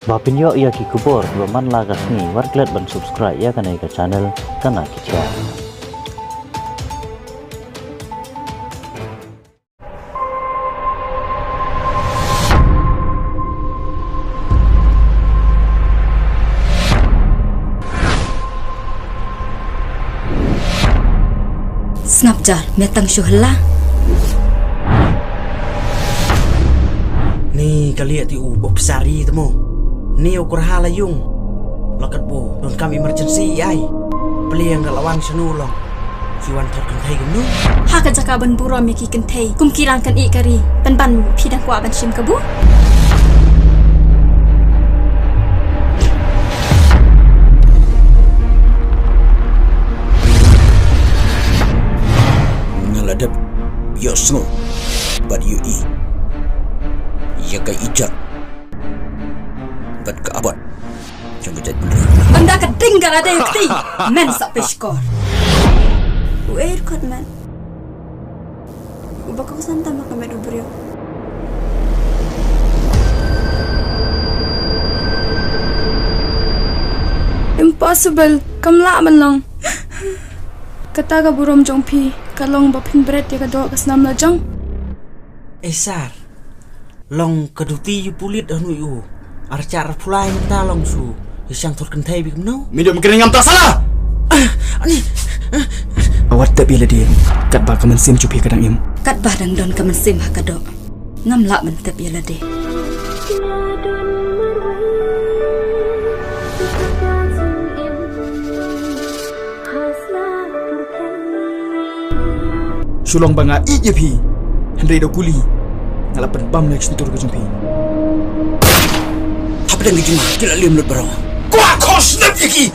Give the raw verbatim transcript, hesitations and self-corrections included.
Ba phin ïoh ïa ki khubor kiba man la ka sngi, wat klet ban subscribe ïa kane ka channel Kana Ki Jia. Sngap jar, me tang shu hela. Ni ka lieh ti u bop sari te mo. Ni u kurha la yung. La kat bo don kam emergency ai. Pliang ka lawan sanu long. Ki wan thot kynthei kumno? Ha ka jaka ban burom ïa ki kynthei kum ki rang kan i kari. Pynban phi dang kwah ban shim kabu? Nga la dep ïohsngew bad ïohi ïa ka ijat bad ka abat jong ka jaitbynriew. Ynda ka ding ka la dei u kti, men sa pyrshah. U ei khot men. Uba ka kusan tam ha ka met u briew. Impossible, kam lah ban long. Kata ka burom jong phi ka long ba phin bret ïa ka doh ka snam la jong. Ei sar, long ka duty ïa u pulit hangne u. Ar char ar phulai mynta long shu ïa shang thot kynthei bik mno. Medium kene ngam ta sala. Ani. Awat tep ïa lade katba ka mynsiem jong phi ka dang im. Katba dang don ka mynsiem ha ka doh, ngam lah ban tep ïa lade. Shu long ba nga ïeit ïa phi, hynrei da kuli nga la pynbam na ka shyntur ka jong phi. Hapdeng ka jingma ki la lem lut baroh. Kwah khos nep ïa ki.